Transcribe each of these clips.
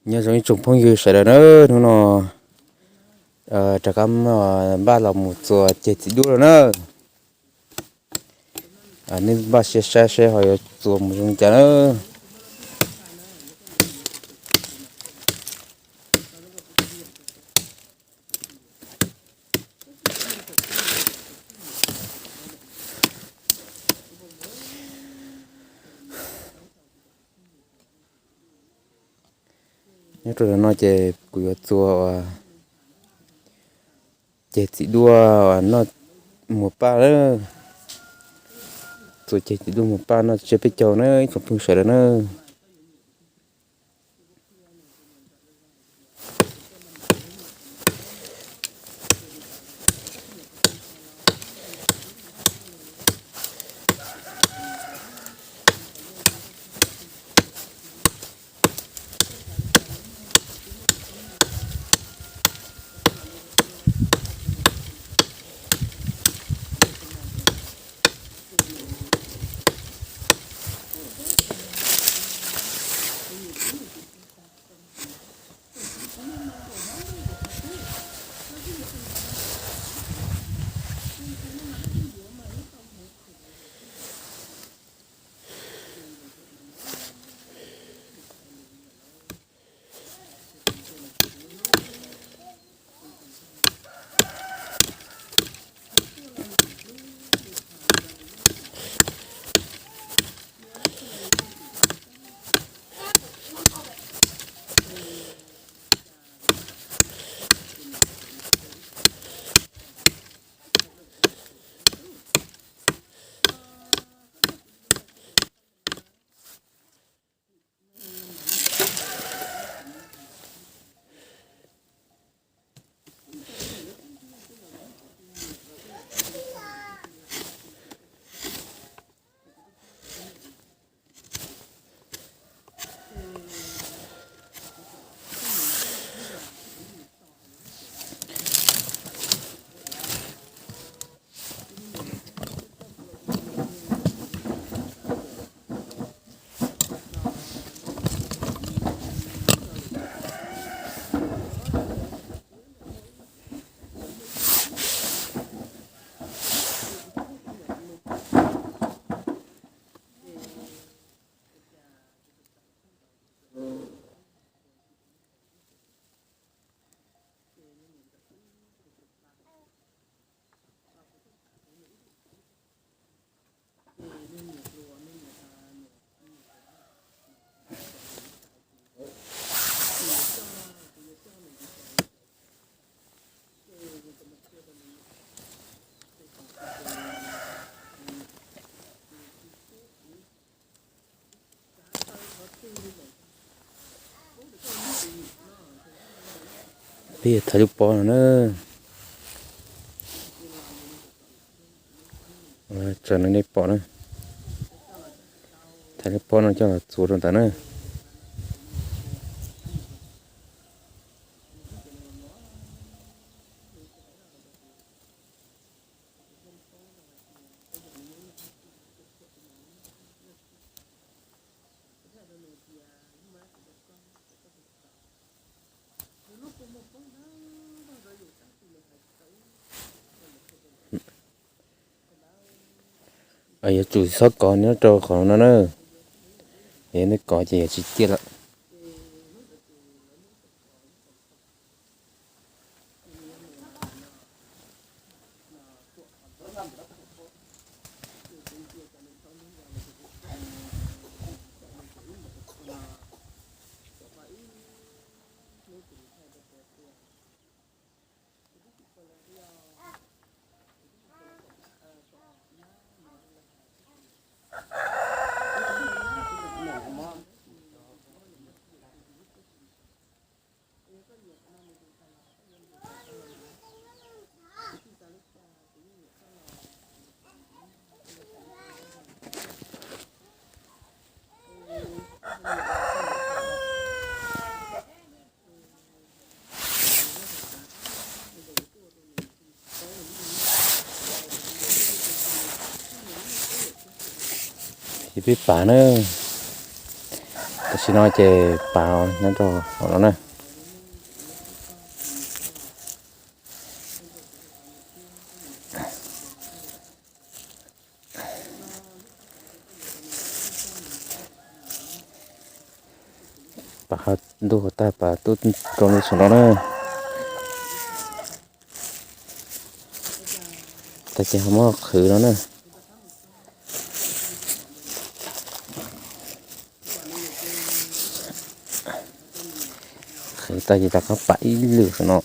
Nyob zoo ib tsoom phooj ywg sawv daws na, hnub no rov qab npaj los mus txuas ceg txiv duaj lawm na. Nej npaj sia saib seb ho yuav txuas mus zoo cas na. Nyob rau zaum no ces kuv yuav txuas ceg txiv duaj noj muag paj na. Txuas ceg txiv duaj muag paj noj tsiab peb caug na ib tsoom phooj ywg sawv daws na. Peb yuav thaiv lub pob no na. Tso no nej pom na. Thaiv lub pob no coj los txuas rau ntawd na. Yuav tsum xob kov nyob rau qhov no na. Yog nej kov ces yuav tsis ciaj lawm. Ces peb pam na, tam Tam sim no ces pav nyob rau hauv no na. Pav ntuj tag pav tuaj rau ntawm saum no na. Tag ces ho muab qhwv no na. Qhwv tag ces rov qab pav ib lwm saum no.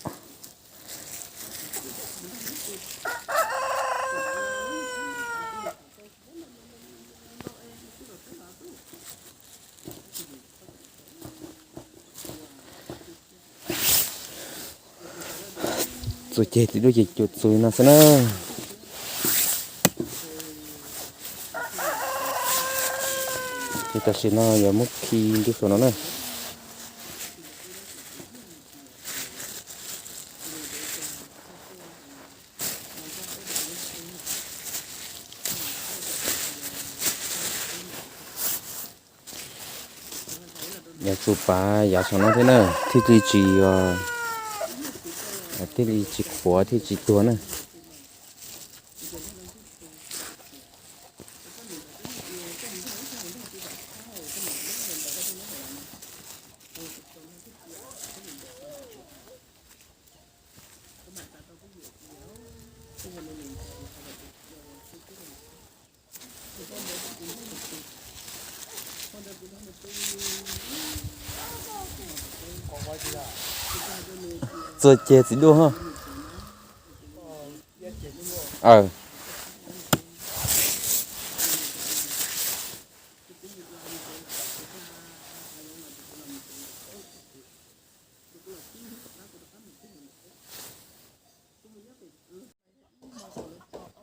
Txuas ceg txiv duaj ces cuam txus no xwb na. Ces tam sim no yuav muab khi ntuj saum no na. Yuav tsum pav yav saum no thiab na, thiaj li tsis, thiaj li tsis qhuav thiaj tsis tuag na. Txuas ceg txiv duaj ho.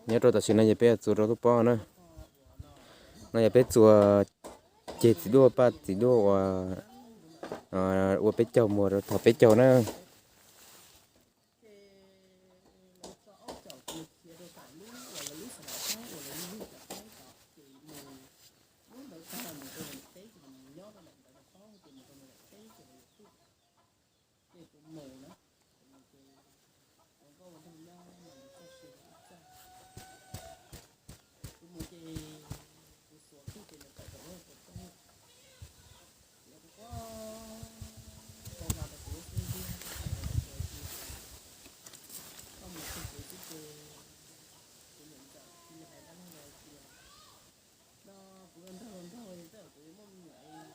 Nyob rau tam sim no ces peb yuav txuas rau lub pob na. No yog peb txuas ceg txiv duaj, paj txiv duaj uas ua peb caug muag rau thaum peb caug na.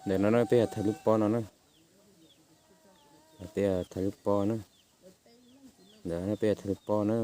Ntawm no na peb yog thawj lub pob no na. Peb yog thawj lub pob na. Ntawm no peb yog thawj lub pob na.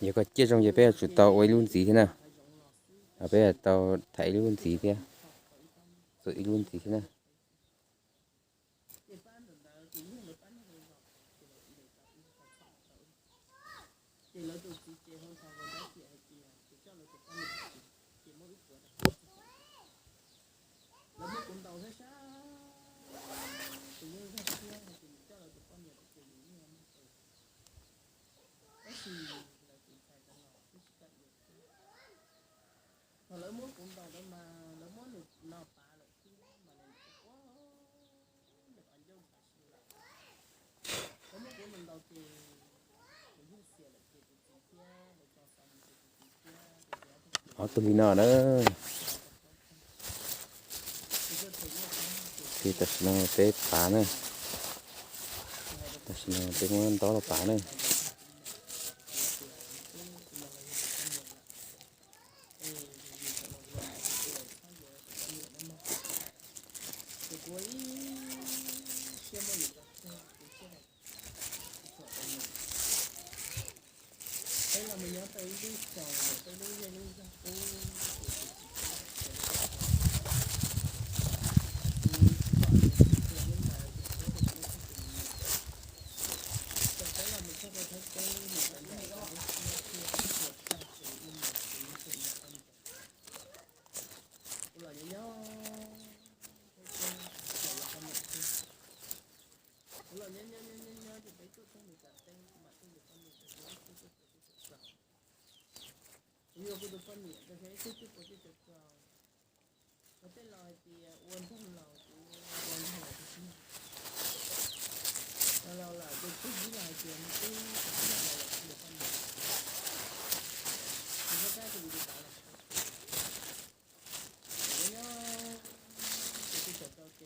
Yog koj ciaj zoo ces peb yuav tsum tau ua ib lub ntxiv thiab na. Peb yuav tau thaiv ib lub ntxiv thiab, txuas ib lub ntxiv thiab na. Ob tug li no na. Ces tam sim no peb pav na. Tam sim no peb muab ntaub los pav na.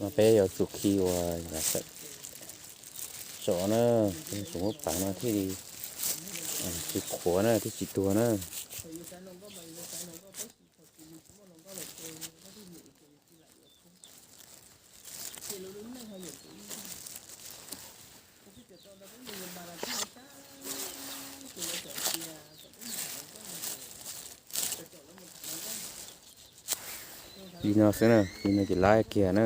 No peb yuav tsum khi uas yav tawm tsom na, tsum muab pav no thiaj li tsis qhuav na, thiaj tsis tuag na. Li no xwb na, li no ces lab kiag na.